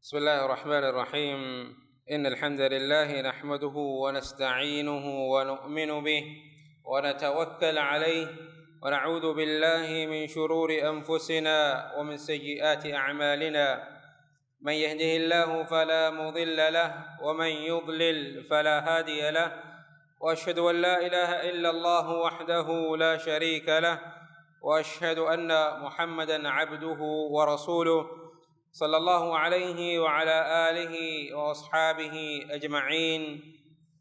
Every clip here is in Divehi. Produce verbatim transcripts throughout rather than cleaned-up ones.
بسم الله الرحمن الرحيم. إن الحمد لله نحمده ونستعينه ونؤمن به ونتوكل عليه، ونعوذ بالله من شرور أنفسنا ومن سيئات أعمالنا. من يهده الله فلا مضل له، ومن يضلل فلا هادي له، وأشهد أن لا إله إلا الله وحده لا شريك له، وأشهد أن محمدا عبده ورسوله، صلى الله عليه وعلى آله وأصحابه أجمعين،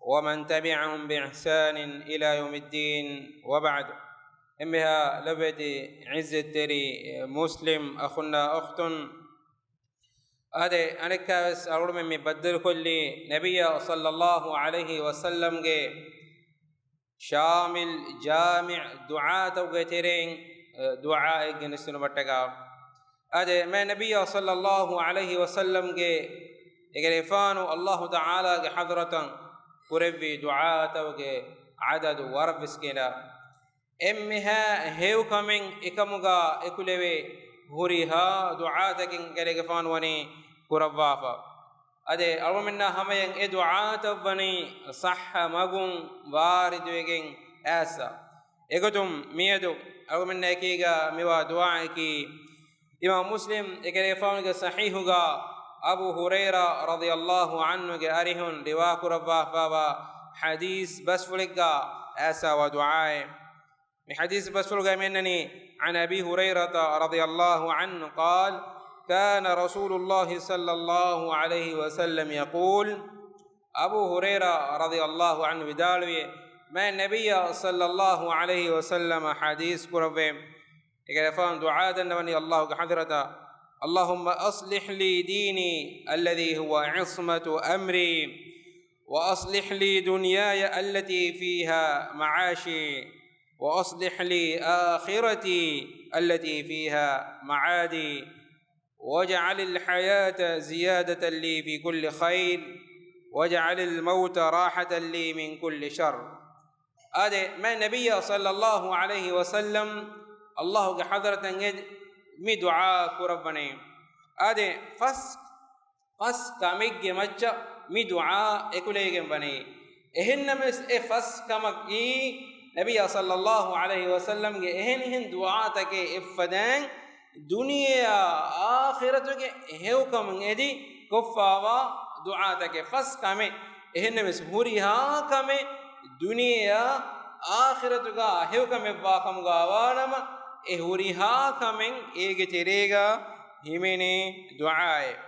ومن تبعهم بإحسان إلى يوم الدين، وبعد. އެންމެހާ ލޮބުވެތި ޢިއްޒަތްތެރި މުސްލިމް އަޚުންނާ އުޚްތުން، އާދެ، އަނެއްކާވެސް އަޅުގަނޑުމެން މި ބައްދަލުކޮށްލީ ނަބިއްޔާ ޞައްލައްލާހު ޢަލައިހި ވަސައްލަމްގެ ޝާމިލް ޖާމިޢު ދުޢާތަކުގެ ތެރެއިން، އަ، ދުޢާއެއް ގެނެސްދިނުމަށްޓަކާ. އާދެ، މާތް ނަބިއްޔާ ޞައްލައްލާހު ޢަލައިހި ވަސައްލަމްގެ އެކަލޭގެފާނު ﷲ ތަޢާލާގެ ޙަޟްރަތަށް ކުރެއްވި ދުޢާތަކުގެ ޢަދަދު ވަރަށްވެސް ގިނަ. އެންމެހާ ހެޔޮކަމެއް އެކަމުގަ އެކުލެވޭ ހުރިހާ ދުޢާތަކެއް އެކަލޭގެފާނު ވަނީ ކުރައްވާފަ. އާދެ، އަޅުގަނޑުމެންނާ ހަމަޔަށް އެ ދުޢާތައް ވަނީ ޞައްޙަ މަގުން ވާރިދުވެގެން އައިސްފަ. އެގޮތުން މިއަދު އަޅުގަނޑުމެންނާ އެކީގަ މިވާ ދުޢާއަކީ، އިމާމު މުސްލިމް އެކަލޭގެފާނުގެ ޞަޙީޙުގަ އަބޫ ހުރައިރާ ރަޟިޔައްލާހު ޢަންހުގެ އަރިހުން ރިވާކުރައްވާފައިވާ ޙަދީޘް ބަސްފުޅެއްގަ އައިސްފައިވާ ދުޢާއެއް. މި ޙަދީޘް ބަސްފުޅުގައި މިއަންނަނީ، عن أبي هريرة رضي الله عنه قال، كان رسول الله صلى الله عليه وسلم يقول، އަބޫ ހުރައިރާ ރަޟިޔައްލާހު ޢަންހު ވިދާޅުވި، މާތް ނަބިއްޔާ ޞައްލައްލާހު ޢަލައިހި ވަސައްލަމަ ޙަދީޘް ކުރައްވައި، އެކަލޭގެފާނު ދުޢާ ދަންނަވަނީ ﷲގެ ޙަޟްރަތަށް، اللهم أصلح لي ديني الذي هو عصمة أمري، وأصلح لي دنياي التي فيها معاشي، وأصلح لي آخرتي التي فيها معادي، واجعل الحياة زيادة لي في كل خير، واجعل الموت راحة لي من كل شر. އާދެ، މާތް ނަބިއްޔާ ޞައްލައްލާހު ޢަލައިހި ވަސައްލަމް ﷲގެ ޙަޟްރަތަށް އެ މި ދުޢާ ކުރައްވަނީ. އާދެ، ފަސް، ފަސް ކަމެއްގެ މައްޗަށް މި ދުޢާ އެކުލެވިގެން ވަނީ. އެހެންނަމަވެސް އެ ފަސް ކަމަކީ ނަބިއްޔާ ޞައްލައްލާހު ޢަލައިހި ވަސައްލަމްގެ އެހެނިހެން ދުޢާތަކެއް އެއްފަދައިން ދުނިޔެއާ އާޚިރަތުގެ ހެޔޮކަމުން އެދި ކޮށްފައިވާ ދުޢާތަކެއް ފަސް ކަމެއް. އެހެންނަމަވެސް ހުރިހާ ކަމެއް ދުނިޔެއާ އާޚިރަތުގަ ހެޔޮކަމެއްވާ ކަމުގަ ވާނަމަ، އެ ހުރިހާ ކަމެއް އޭގެ ތެރޭގަ ހިމެނޭ ދުޢާއެއް.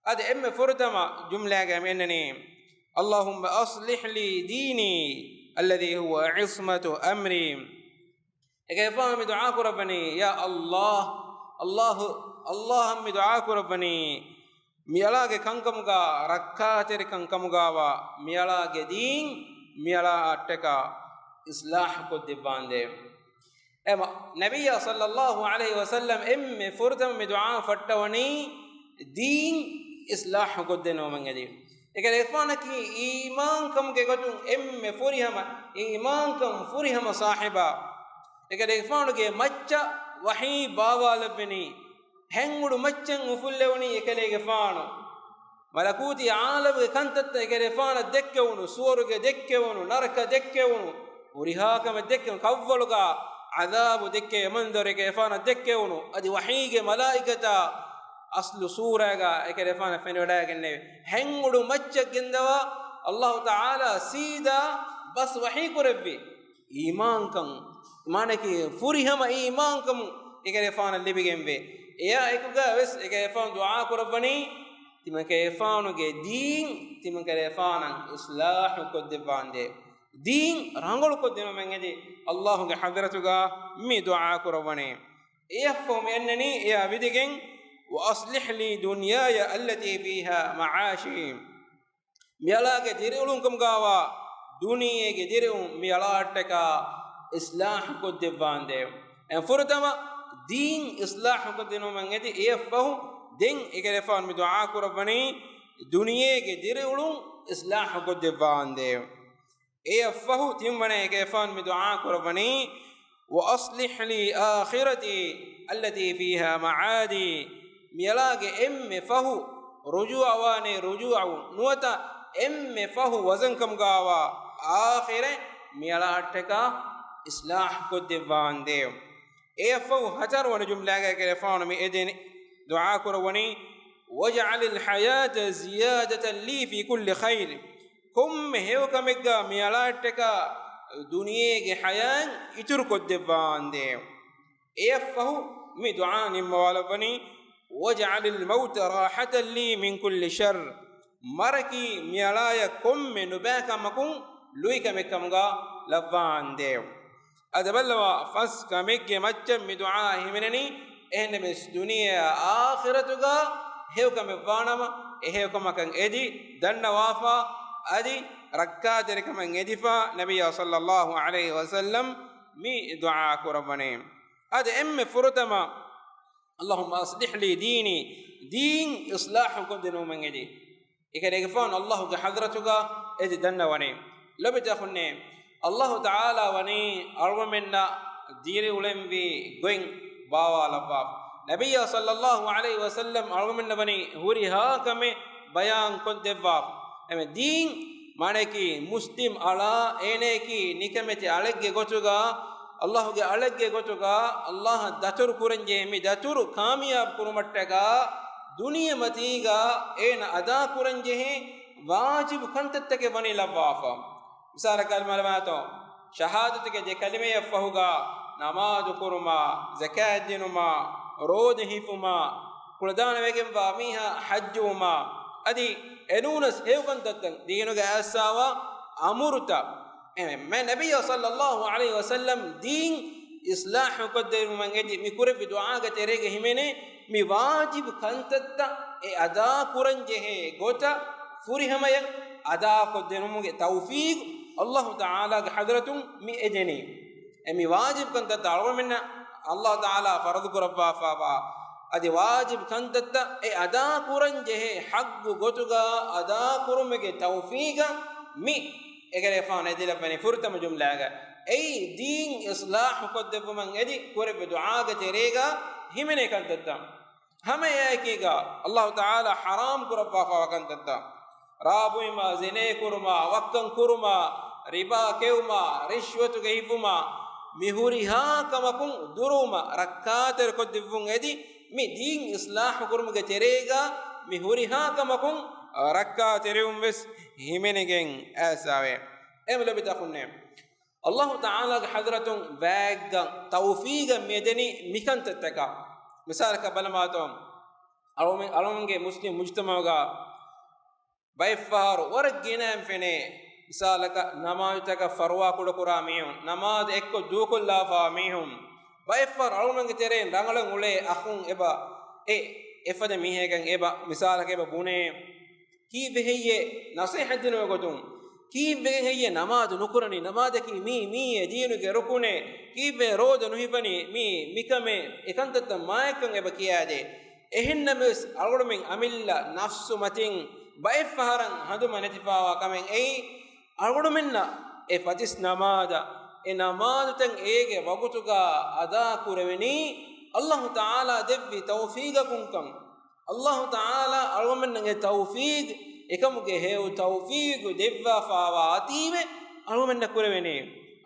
އަދި އެންމެ ފުރަތަމަ ޖުމްލާގައި މި އަންނަނީ، اللهم أصلح لي ديني الذي هو عصمة أمري. އެކަލޭގެފާނު މި ދުޢާ ކުރައްވަނީ، ޔާ ﷲ، ﷲ، ﷲ އަށް މި ދުޢާ ކުރައްވަނީ، މިއަޅާގެ ކަންކަމުގަ ރައްކާތެރިކަން ކަމުގަވާ، މިއަޅާގެ ދީން މިއަޅާ އަށްޓަކާ އިޞްލާޙު ކޮށްދެއްވާނދޭ. އެމަ، ނަބިއްޔާ ޞައްލައްލާހު ޢަލައިހި ވަސައްލަމް އެންމެ ފުރަތަމަ މި ދުޢާ ފައްޓަވަނީ ދީން އިޞްލާޙު ކޮށްދިނުމަށް އެދި. އެކަލޭގެފާނަކީ އީމާންކަމުގެ ގޮތުން އެންމެ ފުރިހަމަ، އީމާންކަން ފުރިހަމަ ޞާޙިބާ. އެކަލޭގެފާނުގެ މައްޗަށް ވަޙީ ބާވާލެވެނީ، ހެންއުޑު މައްޗަށް އުފުއްލެވުނީ އެކަލޭގެފާނު. މަލަކޫތީ ޢާލަމުގެ ކަންތައްތައް އެކަލޭގެފާނަށް ދެއްކެވުނު، ސުވަރުގެ ދެއްކެވުނު، ނަރަކަ ދެއްކެވުނު، ހުރިހާ ކަމެއް ދެއްކެވުނު، ކަށްވަޅުގަ ޢަޛާބު ދެއްކެވޭ މަންޒަރު އެކަލޭގެފާނަށް ދެއްކެވުނު، އަދި ވަޙީގެ މަލާއިކަތާ އަޞްލު ސޫރާގަ އެކަލޭގެފާނަށް ފެނިވަޑައިގެންނެވި. ހެންއުޑު މައްޗަށް ގެންދަވާ ﷲ ތަޢާލާ ސީދާ ބަސް ވަޙީ ކުރެއްވި. އީމާންކަން، މާނަކީ ފުރިހަމަ އީމާންކަމުން އެކަލޭގެފާނަށް ލިބިގެންވޭ. އެއާ އެކުގަ ވެސް އެކަލޭގެފާނު ދުޢާ ކުރައްވަނީ، ތިމަން ކަލޭގެފާނުގެ ދީން ތިމަން ކަލޭގެފާނަށް އިޞްލާޙު ކޮށްދެއްވާނދޭ. ދީން ރަނގަޅު ކޮށްދިނުމަށް އެދި ﷲގެ ޙަޟްރަތުގަ މި ދުޢާ ކުރައްވަނީ. އެއަށްފަހު މި އަންނަނީ އެއާ ވިދިގެން، وأصلح لي دنياي التي فيها معاشي. މިއަޅާގެ ދިރިއުޅުންކަމުގަވާ ދުނިޔޭގެ ދިރިއުޅުން މިއަޅާއަށްޓަކާ އިޞްލާޙު ކޮށްދެއްވާނދޭ. އެ ފުރަތަމަ ދީން އިޞްލާޙު ކޮށްދިނުމަށް އެދި، އެއަށްފަހު ދެން އެކަލޭގެފާނު މި ދުޢާ ކުރައްވަނީ ދުނިޔޭގެ ދިރިއުޅުން އިޞްލާޙު ކޮށްދެއްވާނދޭ. އެއަށްފަހު ތިންވަނަ އެކަލޭގެފާނު މި ދުޢާ ކުރައްވަނީ، وأصلح لي آخرتي التي فيها معادي. މިއަޅާގެ އެންމެ ފަހު ރުޖޫޢަވާނެ ރުޖޫޢަވުން. ނުވަތަ އެންމެ ފަހު ވަޒަންކަމުގާވާ އާޚިރެއް މިއަޅާއަށްޓަކާ އިޞްލާޙު ކޮށްދެއްވާނދޭ. އެއަށްފަހު ހަތަރުވަނަ ޖުމްލާގައި ކަލޭގެފާނު މި އެދެނީ ދުޢާ ކުރައްވަނީ، "واجعل الحياة زيادة لي في كل خير." ކޮންމެ ހެޔޮކަމެއްގާ މިއަޅާއަށްޓަކާ ދުނިޔޭގެ ޙަޔާތް އިތުރުކޮށްދެއްވާނދޭ. އެއަށްފަހު މި ދުޢާ ނިންމަވާލައްވަނީ، "واجعل الموت راحة لي من كل شر." މަރަކީ މިއަޅާއަށް ކޮންމެ ނުބައިކަމަކުން ލުއިކަމެއްކަމުގާ ލައްވާނދޭ. އަދި ބައްލަވާ، ފަސް ކަމެއްގެ މައްޗަށް މި ދުޢާ ހިމެނެނީ. އެހެންނަމަވެސް ދުނިޔެއާ އާޚިރަތުގާ ހެޔޮކަމެއްވާނަމަ، އެ ހެޔޮކަމަކަށް އެދި ދަންނަވާފަ، އަދި ރައްކާތެރިކަމަށް އެދިފަ، ނަބިއްޔާ ޞައްލައްލާހު ޢަލައިހި ވަސައްލަމް މި ދުޢާ ކުރައްވަނީ. އަދި އެންމެ ފުރަތަމަ، "اللهم أصلح لي ديني." ދީން އިޞްލާޙު ކޮށްދިނުމަށް އެދި. އެކަލޭގެފާނު އައްލާހުގެ ޙަޟްރަތުގާ އެދި ދަންނަވަނީ. ލޯބިތަކުންނޭ، އައްލާހު ތަޢާލާ ވަނީ އަޅުގަނޑުމެންނަށް ދީނި އުޅެންވީ ގޮތް ބާވާލައްވާފަ. ނަބިއްޔާ ޞައްލައްލާހު ޢަލައިހި ވަސައްލަމް އަޅުގަނޑުމެންނަށް ވަނީ ހުރިހާ ކަމެއް ބަޔާން ކޮށްދެއްވާފަ. އެމެ ދީން މާނައަކީ މުސްލިމް އަޅާ އޭނައަކީ ނިކަމެތި އަޅެއްގެ ގޮތުގާ، އައްލާހުގެ އަޅެއްގެ ގޮތުގާ، އައްލާހަށް ދަތުރު ކުރަންޖެހޭ މި ދަތުރު ކާމިޔާބު ކުރުމަށްޓަކާ ދުނިޔެމަތީގާ އޭނަ އަދާ ކުރަންޖެހޭ ވާޖިބު ކަންތައްތަކެއް ވަނީ ލައްވާފަ. މިސާލަކަށް މަލަމާތޯ، ޝަހާދަތުގެ ދެ ކަލިމަޔަށް ފަހުގާ ނަމާދު ކުރުމާ، ޒަކާތް ދިނުމާ، ރޯދަ ހިފުމާ، ކުޅަދާނަވެގެންވާ މީހާ ޙައްޖުވުމާ، އަދި އެނޫނަސް ހެޔޮކަންތައްތައް ދީނުގަ އައިސްފަވާ އަމުރުތައް. އެމެ ނަބިއްޔާ ޞައްލައްލާހު ޢަލައިހި ވަސައްލަމް ދީން އިޞްލާޙު ކޮށްދެވުމަށް އެދި މި ކުރެއްވި ދުޢާގެ ތެރޭގަ ހިމެނޭ މި ވާޖިބު ކަންތައްތައް އެ އަދާ ކުރަންޖެހޭ ގޮތަށް ފުރިހަމަޔަށް އަދާކޮށްދިނުމުގެ ތައުފީޤު އައްލާހު ތަޢާލާގެ ޙަޟްރަތުން މި އެދެނީ. އެ މި ވާޖިބު ކަންތައްތައް އަޅުގަނޑުމެންނަށް އައްލާހު ތަޢާލާ ފަރުޟު ކުރައްވާފަވާ އަދި ވާޖިބު ކަންތައްތައް އެ އަދާ ކުރަން ޖެހޭ ޙައްޤު ގޮތުގަ އަދާ ކުރުމުގެ ތައުފީޤަށް މި އެކަލޭގެފާނު އެދިލައްވަނީ ފުރަތަމަ ޖުމްލާގަ. އެއީ ދީން އިޞްލާޙު ކޮށްދެއްވުމަށް އެދި ކުރެއްވި ދުޢާގެ ތެރޭގަ ހިމެނޭ ކަންތައްތައް. ހަމަ އެއާއެކީގަ އައްލާހު ތަޢާލާ ޙަރާމް ކުރައްވާފަވާ ކަންތައްތައް، ރާ ބުއިމާ، ޒިނޭ ކުރުމާ، ވައްކަން ކުރުމާ، ރިބާ ކެއުމާ، ރިޝްވަތުގަ ހިފުމާ، މި ހުރިހާ ކަމަކުން ދުރުވުމަށް ރައްކާތެރިކޮށްދެއްވުން އެދި، މި ދީން އިޞްލާޙު ކުރުމުގެ ތެރޭގަ މި ހުރިހާ ކަމަކުން ރައްކާތެރިވުން ވެސް ހިމެނިގެން އައިސްފަވޭ. އެހެން ލޯބިތަކުންނޭ، އައްލާހު ތަޢާލާގެ ޙަޟްރަތުން ވާގްގަން ތައުފީޤަށް މިއެދެނީ މިކަންތައްތަކަށް. މިސާލަކަށް ބަލަމާތޯ، އަޅުމެ-، އަޅުމެންގެ މުސްލިމް މުޖުތަމަޢުގަ ބައެއްފަހަރު ވަރަށް ގިނައިން ފެނޭ، މިސާލަކަށް ނަމާދުތަކަށް ފަރުވާކުޑަކުރާ މީހުން، ނަމާދު އެއްކޮށް ދޫކޮށްލާފާ މީހުން، ބައެއްފަހަރު އަޅުމެންގެ ތެރެއިން ރަނގަޅަށް އުޅޭ އަޚުން އެބަ އެ އެފަދަ މީހެއްގަން އެބަ މިސާލަކަށް އެބަ ބުނޭ، ކީއްވެ ހެއްޔޭ ނަޞޭޙަތް ދިނުމުގެ ގޮތުން؟ ކީއްވެގެން ހެއްޔޭ ނަމާދު ނުކުރަނީ؟ ނަމާދަކީ މީ، މީއޭ ދީނުގެ ރުކުނޭ. ކީއްވެ ރޯދަ ނުހިފަނީ؟ މީ، މިކަމޭ. އެކަންތައްތައް މާތްކަން އެބަ ކިޔާދޭ. އެހެންނަމަވެސް، އަޅުގަނޑުމެން އަމިއްލަ ނަފްސު މަތިން ބައެއްފަހަރަށް ހަނދުމަ ނެތިފަވާ ކަމެއް އެއީ، އަޅުގަނޑުމެންނަށް އެ ފަތިސް ނަމާދަށް، އެ ނަމާދުތައް އޭގެ ވަގުތުގަ އަދާ ކުރެވެނީ، އައްލާހު ތަޢާލާ ދެއްވި ތައުފީޤަކުންކަން. އައްލާހު ތަޢާލާ އަޅުގަނޑުމެންނަށް އެ ތައުފީޤު، އެކަމުގެ ހެޔޮ ތައުފީޤު ދެއްވާފާވާތީވެ، އަޅުގަނޑުމެންނަށް ކުރެވެނީ.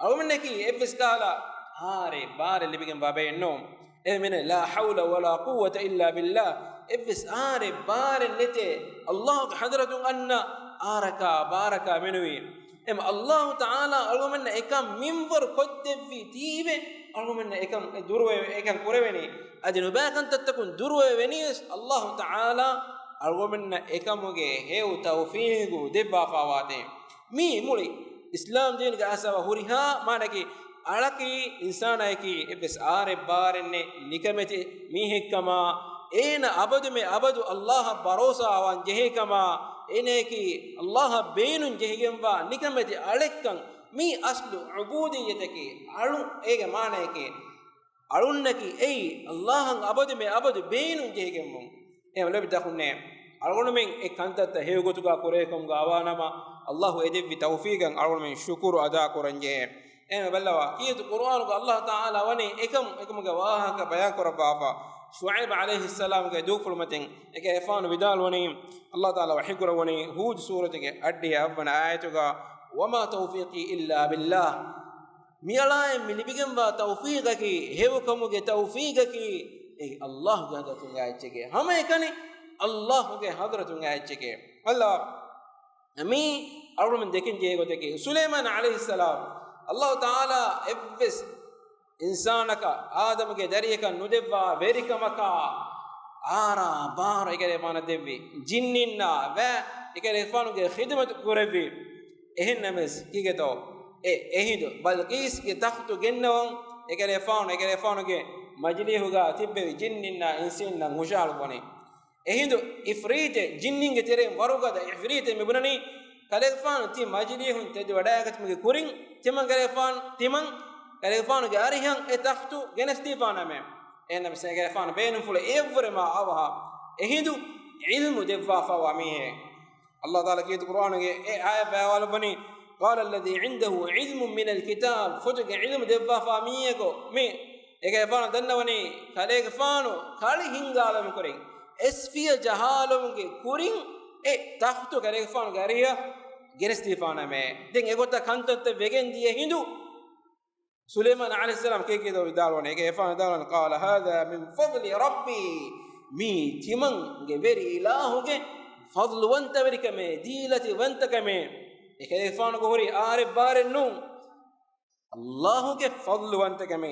އަޅުގަނޑަކީ އެއްވެސް ކަހަލަ އާރެއް ބާރެއް ލިބިގެންވާ ބައެއް ނޫން. އެހެންވެ، لا حول ولا قوة إلا بالله. އެއްވެސް އާރެއް ބާރެއް ނެތޭ، އައްލާހުގެ ޙަޟްރަތުން އަންނަ އާރަކާ ބާރަކާ މެނުވީ. އެމަ އައްލާހު ތަޢާލާ އަޅުގަނޑުމެންނަށް އެކަން މިންވަރު ކޮށްދެއްވީ ތީވެ، އަޅުގަނޑުމެންނަށް އެކަން ދުރުވެ، އެކަން ކުރެވެނީ. އަދި ނުބައި ކަންތައްތަކުން ދުރުވެވެނީވެސް އައްލާހު ތަޢާލާ އަޅުގަނޑުމެންނަށް އެކަމުގެ ހެޔޮ ތައުފީޤު ދެއްވާފާވާތީ. މީ މުޅި އިސްލާމް ދީނުގެ އަސަވަ ހުރިހާ މާނައަކީ، އަޅަކީ އިންސާނާއަކީ އެއްވެސް އާރެއް ބާރެއް ނެތް ނިކަމެތި މީހެއްކަމާ، އޭނަ އަބަދުމެ އަބަދު އައްލާހަށް ބަރޯސާވާން ޖެހޭކަމާ، އޭނައަކީ އައްލާހަށް ބޭނުން ޖެހިގެންވާ ނިކަމެތި އަޅެއްކަން. މީ އަސްލު ޢުބޫދިއްޔަތަކީ، އަޅު އޭގެ މާނައަކީ، އަޅުންނަކީ އެއީ އައްލާހަށް އަބަދުމެ އަބަދު ބޭނުން ޖެހިގެންވުން. އެހެން ލޯބިތަކުންނޭ، އަޅުގަނޑުމެން އެ ކަންތައްތައް ހެޔޮ ގޮތުގަ ކުރޭކަމުގަ ވާނަމަ، އައްލާހު އެދެއްވި ތައުފީޤަށް އަޅުގަނޑުމެން ޝުކުރު އަދާ ކުރަންޖެހޭ. އެހެން ބައްލަވާ، ކީރިތި ޤުރުއާނުގަ އައްލާހު ތަޢާލާ ވަނީ އެކަމު، އެކަމުގެ ވާހަކަ ބަޔާން ކުރައްވާފަ. ޝުޢައިބު ޢަލައިހިއްސަލާމްގެ ދޫކޮޅުމަތިން އެކަލޭގެފާނު ވިދާޅުވަނީ، ﷲ ތަޢާލާ ވަޙީކުރައްވަނީ ހޫދު ސޫރަތުގެ އަށްޑިހަ އަށްވަނަ އާޔަތުގަ، "وما توفيقي إلا بالله." މިއަޅާއަށް މި ލިބިގެންވާ ތައުފީގަކީ، ހެޔޮކަމުގެ ތައުފީގަކީ، އެއީ ﷲގެ ޙަޟްރަތުން އާ އެއްޗެކޭ. ހަމައެކަނި ﷲގެ ޙަޟްރަތުން އާ އެއްޗެކޭ. އައްލާ މީ އަޅުގަނޑުމެން ދެކެން ޖެހޭ ގޮތަކީ، ސުލައިމާނު ޢަލައިހިއްސަލާމް، ﷲ ތަޢާލާ އެއްވެސް އިންސާނަކަށް، އާދަމުގެ ދަރިއަކަށް ނުދެއްވާ ވެރިކަމަކާ، އާރާ ބާރަ އެކަލޭގެފާނަށް ދެއްވި. ޖިންނިންނާ ވަ އެކަލޭގެފާނުގެ ޚިދުމަތު ކުރެއްވި. އެހެންނަމަވެސް ކީކޭތޯ، އެ އެހިނދު ބަލްޤީސްގެ ތަޚްތު ގެންނަވަން އެކަލޭގެފާނު، އެކަލޭގެފާނުގެ މަޖިލީހުގަ ތިއްބެވި ޖިންނިންނާ އިންސީންނަށް ހުށަހަޅުއްވަނީ. އެހިނދު އިފްރީތެއް، ޖިންނިންގެ ތެރެއިން ވަރުގަދަ އިފްރީތެއް މިބުނަނީ، ކަލޭގެފާނު ތި މަޖިލީހުން ތެދުވަޑައިގަތުމުގެ ކުރިން، ތިމަން ކަލޭގެފާނު، ތިމަން ކަލޭގެފާނުގެ އަރިހަށް އެ ތަޚްތު ގެނެސްދީފާނަމޭ. އެހެންނަމަވެސް ކަލޭގެފާނު ބޭނުންފުޅު އެއަށްވުރެ މާ އަވަހަށް އެހިނދު ޢިލްމު ދެއްވާފައިވާ މީހެއް. ﷲ ތަޢާލާ ކީރިތި ޤުރްއާނުގެ އެ އާޔަތް ބަޔާންވާލައްވަނީ، "قال الذي عنده علم من الكتاب." ފޮތުގެ ޢިލްމު ދެއްވާފާ މީހަކު މި އެކަލޭގެފާނު ދަންނަވަނީ، ކަލޭގެފާނު ކަޅި ހިންގާލުމުގެ ކުރިން، އެސްފިޔަ ޖަހާލުމުގެ ކުރިން އެ ތަޚްތު ކަލޭގެފާނުގެ އަރިހަށް ގެނެސްދީފާނަމޭ. ދެން އެގޮތަށް ކަންތައްތައް ވެގެން ދިޔަ ހިނދު، ސުލައިމާނު ޢަލައިހިއްސަލާމް ކީކޭތޯ ވިދާޅުވަނީ؟ އެކަލޭގެފާނު ވިދާޅުވަނީ، "قال هذا من فضل ربي." މީ ތިމަންގެ ވެރި އިލާހުގެ ފަޟްލުވަންތަވެރިކަމޭ، ދީލަތިވަންތަކަމޭ. އެކަލޭގެފާނުގެ ހުރީ އާރެއް ބާރެއް ނޫން. ﷲގެ ފަޟްލުވަންތަކަމޭ.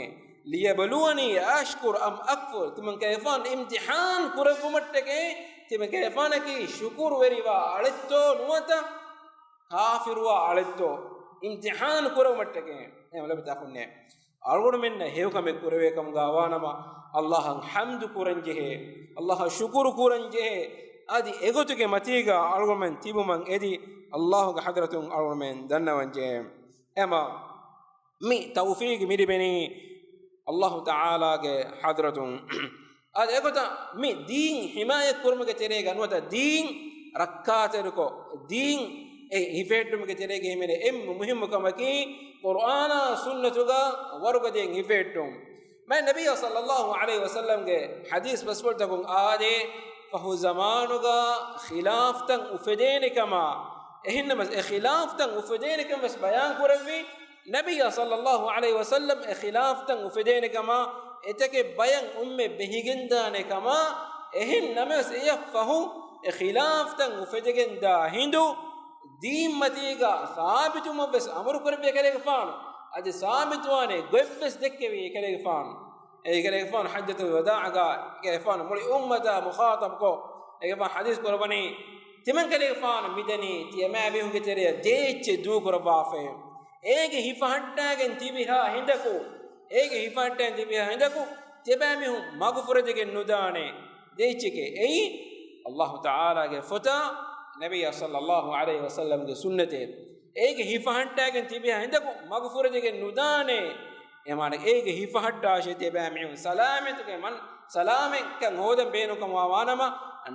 "ليبلوني أأشكر أم أكفر." ތިމަން ކަލޭގެފާނު އިމްތިޙާން ކުރެއްވުމަށްޓަކައި، ތިމަން ކަލޭގެފާނަކީ ޝުކުރުވެރިވާ އަޅެއްތޯ ނުވަތަ ކާފިރުވާ އަޅެއްތޯ އިމްތިޙާން ކުރެއްވުމަށްޓަކައި. އެހެން ލޮބުވެތި އަޚުންނޭ، އަޅުގަނޑުމެންނަށް ހެޔޮކަމެއް ކުރެވޭ ކަމުގަ ވާނަމަ، ﷲއަށް ޙަމްދު ކުރަންޖެހޭ، ﷲއަށް ޝުކުރު ކުރަންޖެހޭ. އަދި އެގޮތުގެ މަތީގަ އަޅުގަނޑުމެން ތިބުމަށް އެދި، ﷲގެ ޙަޟްރަތުން އަޅުގަނޑުމެން ދަންނަވަންޖެހޭ. އެމަ މި ތައުފީގު މިލިބެނީ ﷲ ތަޢާލާގެ ޙަޟްރަތުން. އަދި އެގޮތަށް މި ދީން ޙިމާޔަތް ކުރުމުގެ ތެރޭގަ ނުވަތަ ދީން ރައްކާތެރިކޮށް، ދީން އެ ހިފެހެއްޓުމުގެ ތެރޭގަ ހިމެނޭ އެންމެ މުހިއްމު ކަމަކީ، ޤުރްއާނާ ސުންނަތުގަ ވަރުގަދައިން ހިފެހެއްޓުން. މާތް ނަބިއްޔާ ޞައްލައްލާހު ޢަލައިހި ވަސައްލަމްގެ ޙަދީޘް ބަސްފުޅުތަކުން އާދޭ، ފަހު ޒަމާނުގަ ޚިލާފްތައް އުފެދޭނެ ކަމަށް. އެހެންނަމަވެސް އެ ޚިލާފްތައް އުފެދޭނެ ކަން ވެސް ބަޔާން ކުރެއްވި ނަބިއްޔާ ޞައްލައްލާހު ޢަލައިހި ވަސައްލަމް އެ ޚިލާފްތައް އުފެދޭނެ ކަމަށް، އެތަކެއް ބަޔަށް އުއްމެ ބެހިގެންދާނެ ކަމަށް. އެހެން ނަމަވެސް އެޔަށް ފަހު އެ ޚިލާފްތައް އުފެދިގެންދާ ހިނދު، ދީންމަތީގަ ސާބިތުވުމަށް ވެސް އަމުރު ކުރެއްވި އެކަލޭގެފާނު، އަދި ސާބިތުވާނެ ގޮތް ވެސް ދެއްކެވި އެކަލޭގެފާނު. އެ އެކަލޭގެފާނު ޙައްޖަތުލް ވަދާޢަގަ އެކަލޭގެފާނު މުޅި އުއްމަތާ މުޚާޠަބްކޮށް، އެކަލޭގެފާނު ޙަދީޘް ކުރައްވަނީ، ތިމަން ކަލޭގެފާނު މިދަނީ ތިޔަމާމީހުންގެ ތެރެއަށް ދޭއްޗެއް ދޫކުރައްވާފައޭ. އޭގެ ހިފަހައްޓާގެން ތިބިހާ ހިނދަކު، އޭގެ ހިފަހައްޓާގެން ތިބިހާ ހިނދަކު، ތިޔަބައިމީހުން މަގުފުރެދިގެން ނުދާނެ ދޭއްޗެކޭ. އެއީ، ﷲ ތަޢާލާގެ ފޮތާ، ނަބިއްޔާ ޞައްލައްލާހު ޢަލައިހި ވަސައްލަމްގެ ސުންނަތޭ. އޭގެ ހިފަހައްޓާގެން ތިބިހާ ހިނދަކު މަގުފުރެދިގެން ނުދާނެ. އެމާނަ އޭގެ ހިފަހައްޓާށޭ ތިޔަބައިމީހުން ސަލާމަތުގެ މަން، ސަލާމަތްކަން ހޯދަން ބޭނުންކަމުގަ ވާނަމަ،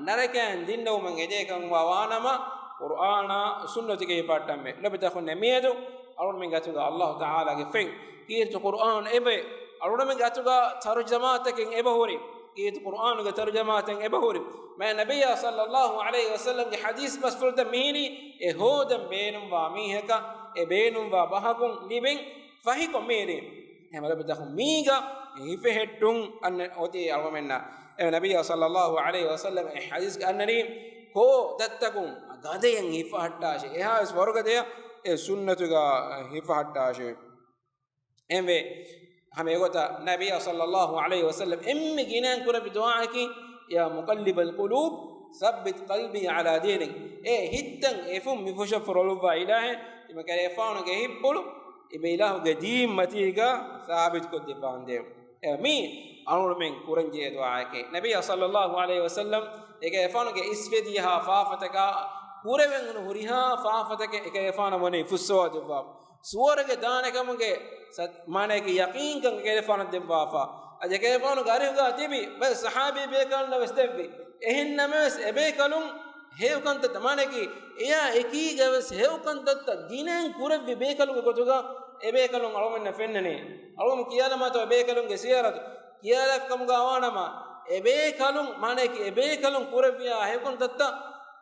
ނަރަކައިން ދިންނެވުމަށް އެދޭ ކަމުގަ ވާނަމަ، ޤުރްއާނާ ސުންނަތުގެ ހިފަހައްޓަންވޭ. ލޮބުވެތި އަޚުންނޭ، މިއަދު އަޅުގަނޑުމެންގެ އަތުގަ ﷲ ތަޢާލާގެ ފޮތް ކީރިތި ޤުރްއާން އެބަ، އަޅުގަނޑުމެންގެ އަތުގަ ތަރުޖަމާތަކެއް އެބަހުރި، ކީރިތި ޤުރްއާނުގެ ތަރުޖަމާތެއް އެބަހުރި، މާތް ނަބިއްޔާ ޞައްލައްލާހު ޢަލައިހި ވަސައްލަމްގެ ޙަދީޘް ބަސްފުޅުތައް މިހިރީ، އެ ހޯދަން ބޭނުންވާ މީހަކަށް އެ ބޭނުންވާ ބަހަކުން ލިބެން ފަހިކޮށް މިހިރީ. އެހެންވީމަ ލޮބުވެތި އަޚުން، މީގަ ހިފެހެއްޓުން އަންނަ އޮތީ އަޅުގަނޑުމެންނަށް. އެ ނަބިއްޔާ ޞައްލައްލާހު ޢަލައިހި ވަސައްލަމް އެ ޙަދީޘްގަ އަންނަނީ ކޯ ދަތްތަކުން ގަދަޔަށް ހިފަހައްޓާށޭ، އެހާވެސް ވަރުގަދަޔަށް އެ ސުންނަތުގަ ހިފަހައްޓާށޭ. އެހެންވެ، ހަމަ އެގޮތަށް ނަބިއްޔާ ޞައްލައްލާހު ޢަލައިހި ވަސައްލަމް އެންމެ ގިނައިން ކުރެއްވި ދުޢާއަކީ، "يا مقلب القلوب ثبت قلبي على دينك." އޭ ހިތްތައް އެފުން މިފުށަށް ފުރޮޅުއްވާ އިލާހޭ، ތިމަން ކަލޭގެފާނުގެ ހިތްޕުޅު ތިބޭ އިލާހުގެ ދީން މަތީގަ ސާބިތުކޮށްދެއްވާނދޭވެ. އެ މީ އަޅުގަނޑުމެން ކުރަންޖެހޭ ދުޢާއެކޭ. ނަބިއްޔާ ޞައްލައްލާހު ޢަލައިހި ވަސައްލަމް އެކަލޭގެފާނުގެ އިސްވެދިޔަހާ ފާފަތަކާ، ކުރެވެން އުނު ހުރިހާ ފާފަތަކެއް އެކަލޭގެފާނަށް ވަނީ ފުއްސަވާ ދެއްވާފަ. ސުވަރުގެ ދާނެ ކަމުގެ ސަ-، މާނައަކީ ޔަޤީންކަން އެކަލޭގެފާނަށް ދެއްވާފަ. އަދި އެކަލޭގެފާނުގެ އަރިހުގަ ތިބި ބައެއް ޞަޙާބީ ބޭކަލުންނަށް ވެސް ދެއްވި. އެހެން ނަމަވެސް އެބޭކަލުން ހެޔޮ ކަންތައްތައް، މާނައަކީ އެޔާ އެކީގަ ވެސް ހެޔޮ ކަންތައްތައް ގިނައިން ކުރެއްވި ބޭކަލުންގެ ގޮތުގަ އެބޭކަލުން އަޅުގަނޑުމެންނަށް ފެންނަނީ. އަޅުގަނޑު ކިޔާލަމާތޯ އެބޭކަލުންގެ ސިޔަރަތު ކިޔާލާފި ކަމުގަ ވާނަމަ، އެބޭކަލުން، މާނައަކީ އެބޭކަލުން ކުރެއްވިޔާ ހެޔޮކަންތައްތައް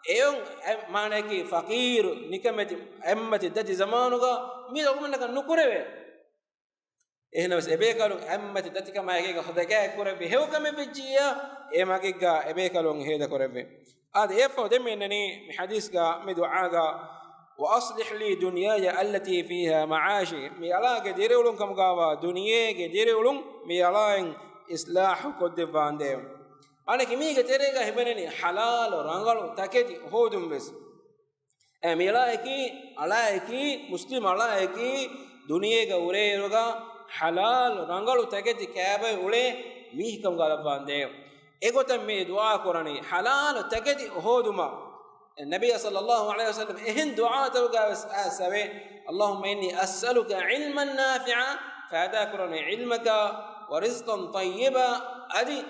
އެއޮން، އެ، މާނައަކީ ފަޤީރު، ނިކަމެތި، އެއްމަތި ދަތި ޒަމާނުގަ މީ އަޅުގަނޑަކަށް ނުކުރެވޭ. އެހެނަސް އެބޭކަލުން އެއްމަތި ދަތިކަމާއެކީގަ ހުދަގާ ކުރެއްވި ހެޔޮކަމެއް ވެއްޖިއްޔާ، އެ މަގެއްގަ އެބޭކަލުން ހޭދަކުރެއްވި. އާދެ، އެއަށްފަހު ދެން މި އިންނަނީ މި ޙަދީޘްގަ މި ދުޢާގަ، "وأصلح لي دنياي التي فيها معاشي." މި އަޅާގެ ދިރިއުޅުން ކަމުގަވާ ދުނިޔޭގެ ދިރިއުޅުން މި އަޅާއިން އިޞްލާޙު ކޮށްދެއްވާނދޭ. އަނެކި މީގެ ތެރޭގަ ހިމެނެނީ ޙަލާލު ރަނގަޅު ތަކެތި ހޯދުން ވެސް. އެ މި އަޅާއަކީ، އަޅާއަކީ، މުސްލިމް އަޅާއަކީ ދުނިޔޭގަ އުރޭއިރުގަ ޙަލާލު ރަނގަޅު ތަކެތި ކާބައި އުޅޭ މީހެއްކަމުގަ ލައްވާނދޭ. އެގޮތަށް މި ދުޢާ ކުރަނީ ޙަލާލު ތަކެތި ހޯދުމަށް. ނަބިއްޔާ ޞައްލައްލާހު ޢަލައިހި ވަސައްލަމް އެހެން ދުޢާތަކުގަ ވެސް އައިސް އެވެ. "اللهم إني أسألك علما نافعا." ފައިދާ ކުރަނީ ޢިލްމަކާ، "ورزقا طيبا." އަދި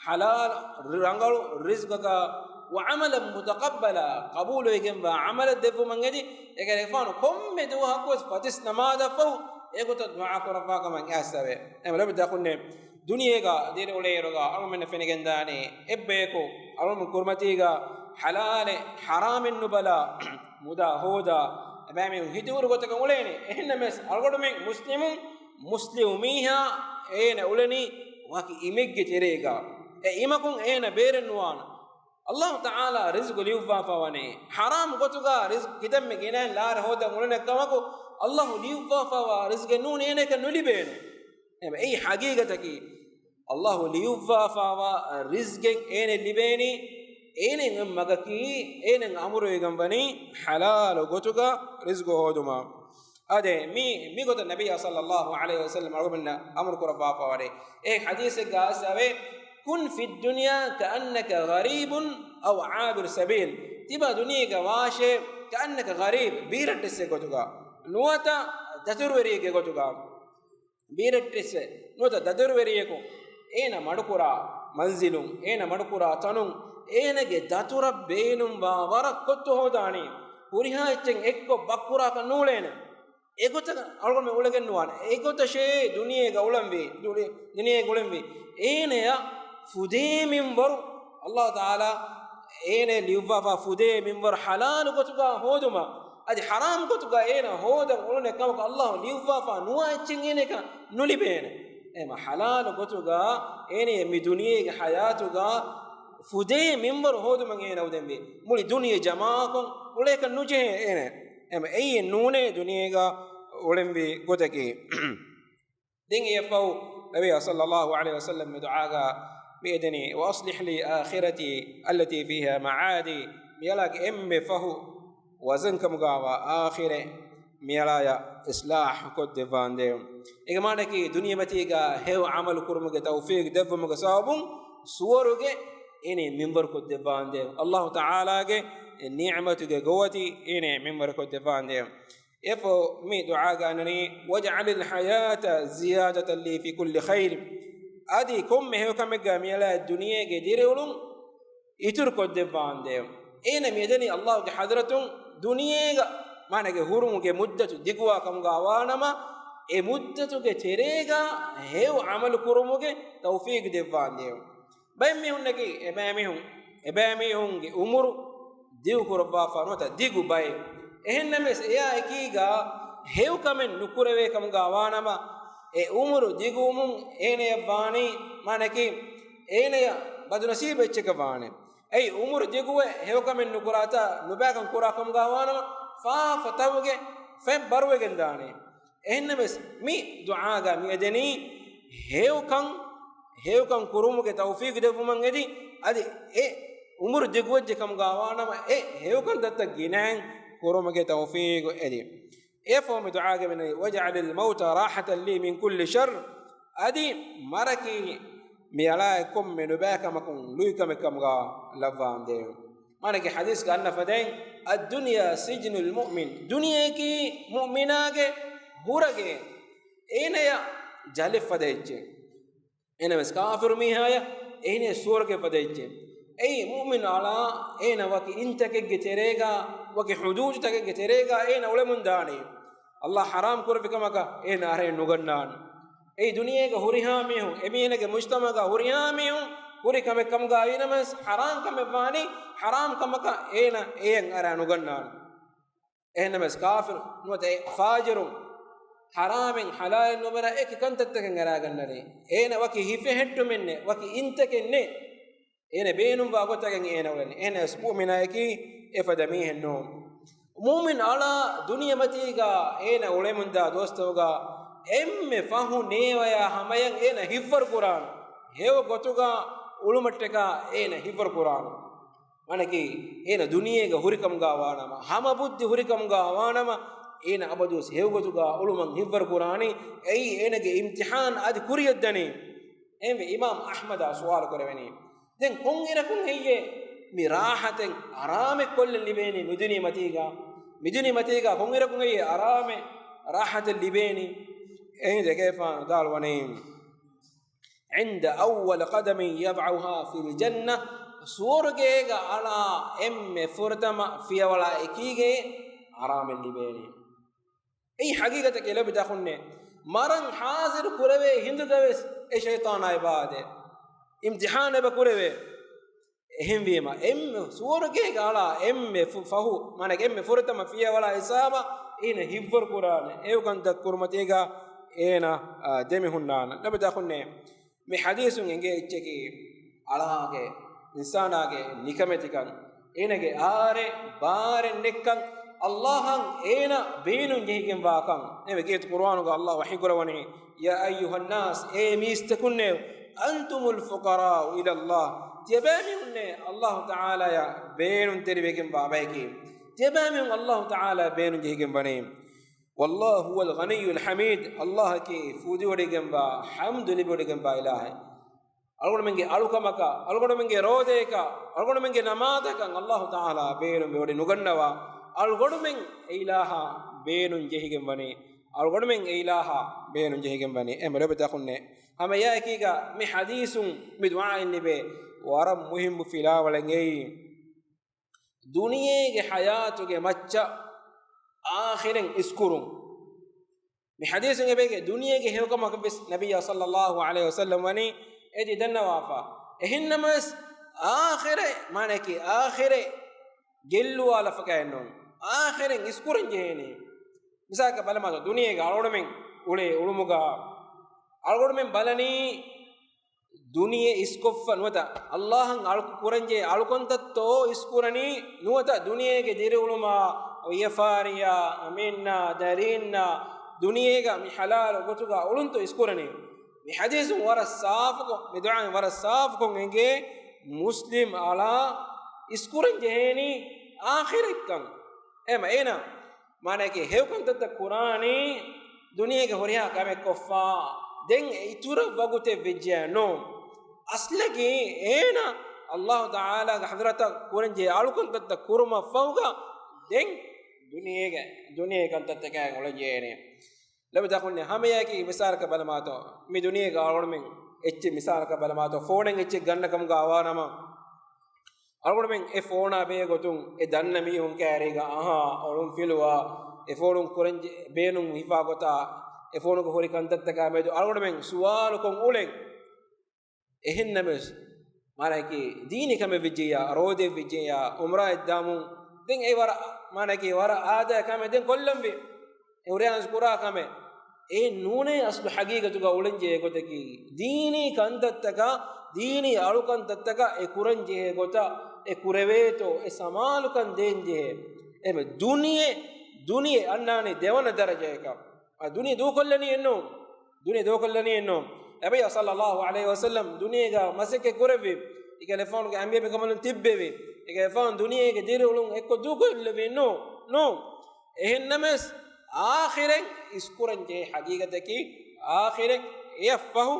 ޙަލާލު ރަނގަޅު ރިޒްޤަކާ، "وعملا متقبلا." ޤަބޫލުވެގެންވާ ޢަމަލެއް ދެއްވުމަށް އެދި. އޭގެ ފާނު ކޮންމެ ދުވަހަކުވެސް ފަތިސް ނަމާދަށްފަހު އެގޮތަށް ދުޢާ ކުރައްވާ ކަމަށް އައިސް އެވެ. އެމަ ލޮބު ދަކުންނެ ދުނިޔޭގަ ދިރިއުޅޭއިރުގަ އަޅުމެންނަށް ފެނިގެންދާނެ އެއްބަޔަކު އަޅުމެން ކުރިމަތީގަ ޙަލާލެއް ޙަރާމެއް ނުބަލާ މުދާ ހޯދާ އެބައިމީހުން ހިތިހުރި ގޮތަކަށް އުޅޭނެ. އެހެންނަމަވެސް އަޅުގަނޑުމެން މުސްލިމުން، މުސްލިމު މީހާ އޭނަ އުޅެނީ ވަކި އިމެއްގެ ތެރޭގަ. އެ އިމަކުން އޭނަ ބޭރެއް ނުވާނެ. އައްލާހު ތަޢާލާ ރިޒްޤު ލިޔުއްވާފަވަނީ. ޙަރާމް ގޮތުގަ ރިޒްޤު ކިތަންމެ ގިނައިން ލާރަ ހޯދަން އުޅެނެ ކަމަކު، އައްލާހު ލިޔުއްވާފަވާ ރިޒްޤެއް ނޫން އޭނައަކަށް ނުލިބޭނެ. އެމަ އެއީ ޙަޤީޤަތަކީ. އައްލާހު ލިޔުއްވާފަވާ ރިޒްޤެއް އޭނަ ލިބޭނީ، އޭނަ އެއް މަގަކީ، އޭނަ އަމުރުވެގެންވަނީ ޙަލާލު ގޮތުގަ ރިޒްޤު ހޯދުމަށް. އާދެ، މި، މިގޮތަށް ނަބިއްޔާ ޞައްލައްލާހު ޢަލައިހި ވަސައްލަމް އަޅުގަނޑަށް އަމުރު ކުރައްވާފަވަނީ. އެ ޙަދީޘެއްގަ އައިސް އެވެ. "كن في الدنيا كأنك غريب أو عابر سبيل." ތިބާ ދުނިޔޭގަ ވާށޭ، كأنك غريب، ބީރައްޓެއްސެއް ގޮތުގަ، ނުވަތަ ދަތުރުވެރިއެއްގެ ގޮތުގަ. ބީރައްޓެއްސެއް ނުވަތަ ދަތުރުވެރިޔަކު އޭނަ މަޑުކުރާ މަންޒިލުން، އޭނަ މަޑުކުރާ ތަނުން، އޭނަގެ ދަތުރަށް ބޭނުންވާ ވަރަށް ކޮއްތު ހޯދާނީ. ހުރިހާ އެއްޗެއް އެއްކޮށް ބައްކުރާކަށް ނޫޅޭނެ. އެގޮތަށް އަޅުގަނޑުމެން އުޅެގެން ނުވާނެ. އެގޮތަށޭ ދުނިޔޭގަ އުޅެންވީ، ދުނި-، ދުނިޔޭގަ އުޅެންވީ. އޭނަޔަށް ފުދޭ މިންވަރު، އައްލާހު ތަޢާލާ އޭނަ ލިޔުއްވާފާ ފުދޭ މިންވަރު ޙަލާލު ގޮތުގަ ހޯދުމަށް. އަދި ޙަރާމް ގޮތުގަ އޭނަ ހޯދަން އުޅުނެ ކަމަކު އައްލާހު ލިޔުއްވާފާ ނުވާ އެއްޗެއް އޭނައަކަށް ނުލިބޭނެ. އެމަ ޙަލާލު ގޮތުގަ އޭނަ މި ދުނިޔޭގެ ޙަޔާތުގަ ފުދޭ މިންވަރު ހޯދުމަށް އޭނަ އުޅެންވީ. މުޅި ދުނިޔެ ޖަމާކޮށް އުޅޭކަށް ނުޖެހޭ އޭނަ. އެމަ އެއީ ނޫނޭ ދުނިޔޭގަ އުޅެންވީ ގޮތަކީ. ދެން އެއަށްފަހު ނަބިއްޔާ ޞައްލައްލާހު ޢަލައިހި ވަސައްލަމް މި ދުޢާގަ މި އެދެނީ، "وأصلح لي آخرتي التي فيها معادي." މިއަޅާގެ އެންމެ ފަހު ވަޒަންކަމުގަވާ އާޚިރަތް މިއަޅާޔަށް އިޞްލާޙު ކޮށްދެއްވާނދޭ. އޭގެ މާނައަކީ ދުނިޔެމަތީގަ ހެޔޮ ޢަމަލު ކުރުމުގެ ތައުފީޤު ދެއްވުމުގެ ސަބަބުން ސުވަރުގެ އޭނަ މިންވަރު ކޮށްދެއްވާނދޭ. އައްލާހު ތަޢާލާގެ ނިޢުމަތުގެ ގޮވަތި އޭނަ މިންވަރު ކޮށްދެއްވާނދޭ. އެފަހު މި ދުޢާގަ އަންނަނީ، "واجعل الحياة زيادة لي في كل خير." އަދި ކޮންމެ ހެޔޮކަމެއްގަ މިއަޅާ ދުނިޔޭގެ ދިރިއުޅުން އިތުރު ކޮށްދެއްވާނދޭ. އޭނަ މި އެދެނީ އައްލާހުގެ ޙަޟްރަތުން ދުނިޔޭގަ މާނަގެ ހުރުމުގެ މުއްދަތު ދިގުވާ ކަމުގަ ވާނަމަ، އެ މުއްދަތުގެ ތެރޭގަ ހެޔޮ ޢަމަލު ކުރުމުގެ ތައުފީޤު ދެއްވާނދޭ. ބައެއް މީހުންނަކީ، އެބައިމީހުން، އެބައިމީހުންގެ އުމުރު ދިގު ކުރައްވާފާ ނުވަތަ ދިގު ބައެއް. އެހެންނަމަވެސް އެއާ އެކީގަ ހެޔޮކަމެއް ނުކުރެވޭ ކަމުގަ ވާނަމަ، އެ އުމުރު ދިގުވުމުން އޭނަޔަށް ވާނީ، މާނައަކީ، އޭނަޔަށް ބަދުނަސީބު އެއްޗަކަށް ވާނެ. އެއީ އުމުރު ދިގުވެ ހެޔޮކަމެއް ނުކުރާތާ ނުބައިކަން ކުރާ ކަމުގަ ވާނަމަ، ފާފަ ތަވުގެ ފެން ބަރުވެގެން ދާނީ. އެހެންނަމަވެސް މި ދުޢާގަ މި އެދެނީ ހެޔޮކަން، ހެޔޮކަން ކުރުމުގެ ތައުފީޤު ދެއްވުމަށް އެދި، އަދި އެ އުމުރު ދިގުވެއްޖެ ކަމުގަ ވާނަމަ، އެ ހެޔޮކަންތައްތައް ގިނައިން ކުރުމުގެ ތައުފީޤު އެދި. އެފަހު މި ދުޢާގަ މި އަންނަނީ، "واجعل الموت راحة لي من كل شر." އަދި މަރަކީ މި އަޅާ ކޮންމެ ނުބައިކަމަކުން ލުއިކަމެއް ކަމުގަ ލައްވާނދޭ. މާނައަކީ ޙަދީޘްގަ އަންނަ ފަދައިން، "الدنيا سجن المؤمن." ދުނިޔެއަކީ މުއުމިނާގެ ހުރަގެއް. އޭނަޔަށް ޖަލެއް ފަދަ އެއްޗެއް. އެހެނަސް ކާފިރު މީހާޔަށް އޭނަ ސުވަރުގެ ފަދަ އެއްޗެއް. އެއީ މުއުމިނު އަޅާ އޭނަ ވަކި އިންތަކެއްގެ ތެރޭގަ ވަކި ޙުދޫދުތަކެއްގެ ތެރޭގަ އޭނަ އުޅެމުން ދާނީ. އައްލާ ޙަރާމް ކުރެއްވި ކަމަކަށް އޭނަ އަރައެއް ނުގަންނާނެ. އެއީ ދުނިޔޭގަ ހުރިހާ މީހުން، އެމީހުންގެ މުޖްތަމަޢުގަ ހުރިހާ މީހުން ހުރި ކަމެއް ކަމުގައި ނަމަވެސް، ޙަރާމް ކަމެއް ވާނީ، ޙަރާމް ކަމަކަށް އޭނަ އެޔަށް އަރާ ނުގަންނާނެ. އެހެންނަމަވެސް، ކާފިރު ނުވަތަ އެ ފާޖިރުން ޙަރާމެއް ޙަލާލެއް ނުބަލާ އެކި ކަންތައްތަކެއް އަރާގަންނަނީ. އޭނަ ވަކި ހިފެހެއްޓުމެއް ނެތް، ވަކި އިންތަކެއް ނެތް. އޭނަ ބޭނުންވާ ގޮތަކަށް އޭނަ އުޅެނީ. އޭނަ ވެސް މުއުމިނާއަކީ އެފަދަ މީހެއް ނޫން. މުއުމިން އަޅާ ދުނިޔެމަތީގަ އޭނަ އުޅެމުންދާ ދުވަސްތަކުގަ އެންމެ ފަހު ނޭވަޔާ ހަމަޔަށް އޭނަ ހިތްވަރު ކުރާނެ. ހެޔޮ ގޮތުގަ އުޅުމަށްޓަކާ އޭނަ ހިތްވަރު ކުރާނެ. މާނައަކީ، އޭނަ ދުނިޔޭގަ ހުރިކަމުގަ ވާނަމަ، ހަމަ ބުއްދި ހުރިކަމުގަ ވާނަމަ، އޭނަ އަބަދުވެސް ހެޔޮ ގޮތުގަ އުޅުމަށް ހިތްވަރު ކުރާނީ. އެއީ އޭނަގެ އިމްތިޙާން އަދި ކުރިޔަށްދަނީ. އެހެންވެ، އިމާމް އަޙްމަދާ ސުވާލު ކުރެވެނީ، ދެން ކޮންއިރަކުން ހެއްޔޭ މި ރާޙަތެއް އަރާމެއް ކޮށްލަން ލިބޭނީ މިދުނިޔެމަތީގަ؟ މިދުނިޔެމަތީގަ ކޮންއިރަކުން ހެއްޔޭ އަރާމެއް ރާޙަތެއް ލިބޭނީ؟ އެހިނދު އެކަލޭގެފާނު ވިދާޅުވަނީ، عند أول قدم يضعها في الجنة، ސުވަރުގޭގަ އަޅާ އެންމެ ފުރަތަމަ ފިޔަވަޅާ އެކީގައި އަރާމެއް ލިބޭނީ. އެއީ ޙަޤީޤަތަކީ ލޯބިވެތި އަޚުންނޭ. މަރަން ޙާޟިރު ކުރެވޭ ހިނދުގަވެސް އެ ޝައިޠާނާ އެބަ އާދޭ. އިމްތިޙާން އެބަ ކުރެވޭ. އެހެންވީމަ، އެންމެ ސުވަރުގޭގަ އަޅާ އެންމެ ފު-، ފަހު، މާނަ އެންމެ ފުރަތަމަ ފިޔަވަޅާ ހިސާބަށް އޭނަ ހިތްވަރު ކުރާނެ. އެ ކަންތައް ކުރުމަތީގަ އޭނަ، އާ، ދެމިހުންނާނެ. ލޯބިވެތި އަޚުންނޭ، މި ޙަދީޘުން އެނގޭ އެއްޗަކީ، އަޅާގެ، އިންސާނާގެ ނިކަމެތިކަން، އޭނަގެ އާރެއް ބާރެއް ނެތްކަން، ﷲ އަށް އޭނަ ބޭނުން ޖެހިގެންވާކަން. އެވެ ގޭތު ޤުރުއާނުގަ ﷲ ވަޙީކުރަވަނީ، يا أيها الناس، އޭ މީސްތަކުންނޭ، أنتم الفقراء إلى الله، ތިޔަބައިމީހުންނޭ ﷲ ތަޢާލާޔާ ބޭނުންތެރިވެގެންވާ ބަޔަކީ. ތިޔަބައިމީހުން ﷲ ތަޢާލާ ބޭނުން ޖެހިގެން ވަނީ. والله هو الغني الحميد، ﷲ އަކީ ފޫދިވޮޑިގެންވާ، ޙަމްދު ލިބިވޮޑިގެންވާ އިލާހެއް. އަޅުގަނޑުމެންގެ އަޅުކަމަކަށް، އަޅުގަނޑުމެންގެ ރޯދަޔަކަށް، އަޅުގަނޑުމެންގެ ނަމާދަކަށް ﷲ ތަޢާލާ ބޭނުން ވެވޮޑި ނުގަންނަވާ. އަޅުގަނޑުމެން އެ އިލާހާ ބޭނުން ޖެހިގެން ވަނީ. އަޅުގަނޑުމެން އެ އިލާހާ ބޭނުން ޖެހިގެން ވަނީ. އެ މަޑު ދަކުންނެ. ހަމަ އެއާއެކީގަ މި ޙަދީޘުން މި ދުޢާއިން ލިބޭ ވަރަށް މުހިއްމު ފިލާވަޅެއް އެއީ. ދުނިޔޭގެ ޙަޔާތުގެ މައްޗަށް އާޚިރަތް އިސްކުރުން. މި ޙަދީޘުން އެބައިގެ ދުނިޔޭގެ ހެޔޮކަމަކަށް ވެސް ނަބިއްޔާ ޞައްލައްލާހު ޢަލައިހި ވަސައްލަމް ވަނީ އޭތި ދަންނަވާފަ. އެހެންނަމަވެސް އާޚިރަތް، މާނައަކީ އާޚިރަތް ގެއްލުވާލަފަކައެއް ނޫން. އާޚިރަތް އިސްކުރަން ޖެހޭނީ. މިސާލަކަށް ބަލަމާތޯ، ދުނިޔޭގަ އަޅުގަނޑުމެން އުޅޭ އުޅުމުގަ އަޅުގަނޑުމެން ބަލަނީ ދުނިޔެ އިސްކޮށްފަ ނުވަތަ ﷲ އަށް އަޅުކުރަންޖެހޭ އަޅުކަންތައްތޯ އިސްކުރަނީ ނުވަތަ ދުނިޔޭގެ ދިރިއުޅުމާ، ވިޔަފާރިއާ، އަމީންނާ، ދަރީންނާ، ދުނިޔޭގަ މި ޙަލާލު ގޮތުގަ އުޅުންތޯ އިސްކުރަނީ. މި ޙަދީޘުން ވަރަށް ސާފުކޮށް، މި ދުޢާއިން ވަރަށް ސާފުކޮށް އެނގޭ މުސްލިމް އަޅާ އިސްކުރަން ޖެހޭނީ އާޚިރަތްކަން. އެހެން އޭނަ މާނައަކީ ހެޔޮކަންތައްތައް ކުރާނީ ދުނިޔޭގެ ހުރިހާ ކަމެއް ކޮށްފަ ދެން އިތުރަށް ވަގުތެއް ވެއްޖެޔާ ނޫން. އަސްލަކީ އޭނަ ﷲ ތަޢާލާގެ ޙަޟްރަތަށް ކުރަންޖެހޭ އަޅުކަންތައްތައް ކުރުމަށްފަހުގަ ދެން ދުނިޔޭގެ، ދުނިޔޭ ކަންތައްތަކާ އުޅެންޖެހޭނެ. ލޯބިވެތި އަޚުންނޭ، ހަމައެއާއެކީ މިސާލަކަށް ބަލަމާތޯ، މި ދުނިޔޭގަ އަޅުގަނޑުމެން އެއްޗެއް މިސާލަކަށް ބަލަމާތޯ، ފޯނެއް އެއްޗެއް ގަންނަ ކަމުގަ ވާނަމަ، އަޅުގަނޑުމެން އެ ފޯނާ ބެހޭ ގޮތުން އެ ދަންނަ މީހުން ކައިރީގަ އަހާ އޮޅުން ފިލުވާ، އެ ފޯނުން ކުރަންޖެ ބޭނުން ހިފާ ގޮތާ، އެ ފޯނުގަ ހުރި ކަންތައްތަކާ މެދު އަޅުގަނޑުމެން ސުވާލުކޮށް އުޅެން. އެހެންނަމަވެސް، މާނައަކީ، ދީނީ ކަމެއް ވެއްޖެއްޔާ، ރޯދައެއް ވެއްޖެއްޔާ، އުމްރާއެއް ދާމުން، ދެން އެ ވަރަށް، މާނައަކީ، ވަރަށް އާދަޔާ ކަމެއް ދެން ކޮށްލަންވީ. އެ ހުރިހާ ކުރާ ކަމެއް. އެ ނޫނޭ އަސްލު ޙަޤީޤަތުގަ އުޅެންޖެހޭ ގޮތަކީ. ދީނީ ކަންތައްތަކާ، ދީނީ އަޅުކަންތައްތަކާ އެ ކުރަންޖެހޭ ގޮތަށް އެ ކުރެވޭތޯ، އެ ސަމާލުކަން ދޭންޖެހޭ. އެހެންވެ ދުނިޔެ، ދުނިޔެ އަންނާނީ ދެވަނަ ދަރަޖަޔަކަށް. އާ، ދުނިޔެ ދޫކޮށްލަނީ އެއްނޫން. ދުނިޔެ ދޫކޮށްލަނީ އެއްނޫން. ނަބިއްޔާ ޞައްލައްލާހު ޢަލައިހި ވަސައްލަމް ދުނިޔޭގަ މަސައްކަތް ކުރެއްވި. އެކަލޭގެފާނުގެ އަނބިޔަ މިކަނބަލުން ތިއްބެވި. އެކަލޭގެފާނު ދުނިޔޭގެ ދިރިއުޅުން އެއްކޮށް ދޫކޮށްލެވީ ނޫ-، ނޫން. އެހެންނަމަވެސް، އާޚިރަތް އިސްކުރަންޖެހޭ ޙަޤީޤަތަކީ، އާޚިރަތް އެއަށްފަހު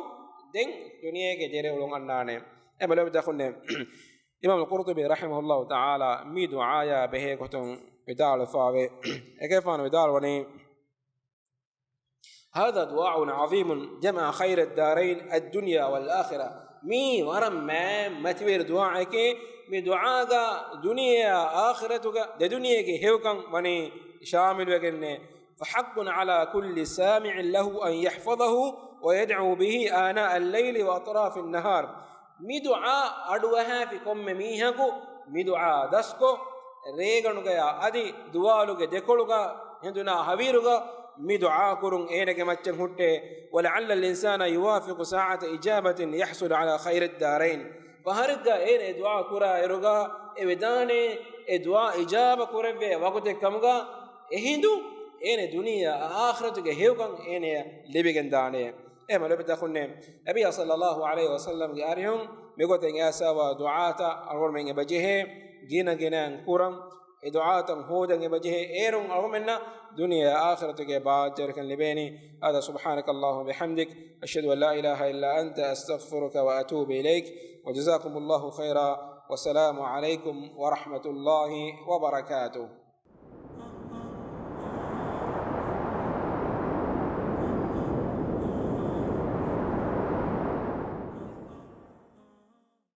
ދެން ދުނިޔޭގެ ދިރިއުޅުން އަންނާނެ. އެ މަޑު ދަކުންނެ. އިމާމު ޤުރްޠުބީ ރަޙިމަހުﷲ ތަޢާލާ މި ދުޢާޔާ ބެހޭ ގޮތުން ވިދާޅުވެފަވޭ. އެކަލޭގެފާނު ވިދާޅުވަނީ، هذا دعاء عظيم جمع خير الدارين الدنيا والآخرة. މީ ވަރަށް މާތް މަތިވެރި ދުޢާއެކޭ. މި ދުޢާގަ ދުނިޔެއާ އާޚިރަތުގަ ދެދުނިޔޭގެ ހެޔޮކަން ވަނީ ޝާމިލުވެގެންނޭ. فحق على كل سامع له أن يحفظه ويدعو به آناء الليل وأطراف النهار. މި ދުޢާ އަޑުއަހާފި ކޮންމެ މީހަކު މި ދުޢާ ދަސްކޮށް، ރޭގަނޑުގަޔާ އަދި ދުވާލުގެ ދެކޮޅުގަ ހެނދުނާ ހަވީރުގަ މި ދުޢާ ކުރުން އޭނަގެ މައްޗަށް ހުއްޓޭ. ولعل الإنسان يوافق ساعة إجابة يحصل على خير الدارين. ފަހަރެއްގަ އޭނަ އެ ދުޢާ ކުރާ އިރުގަ އެ ވެދާނެ، އެ ދުޢާ އިޖާބަ ކުރެވޭ ވަގުތެއް ކަމުގަ އެހިނދު އޭނަ ދުނިޔެ އާޚިރަތުގެ ހެޔޮކަން އޭނަ ލިބިގެން ދާނެ. އެހެން ލޯބިވެތި އަޚުންނޭ، ނަބީ ޞައްލައްލާހު ޢަލައިހި ވަސައްލަމްގެ އަރިހުން މިގޮތެއް އައިސްފަވާ ދުޢާތައް އަޅުގަނޑުމެން އެބަޖެހޭ ގިނަ ގިނައިން ކުރަން. އެ ދުޢާތައް ހޯދަން އެބަޖެހޭ އޭރުން އަޅުގަނޑުމެންނަށް ދުނިޔެ އާޚިރަތުގެ ބާއްޖަވެރިކަން ލިބޭނީ. هذا سبحانك اللهم وبحمدك، أشهد أن لا إله إلا أنت، أستغفرك وأتوب إليك. وجزاكم الله خيرا، والسلام عليكم ورحمة الله وبركاته.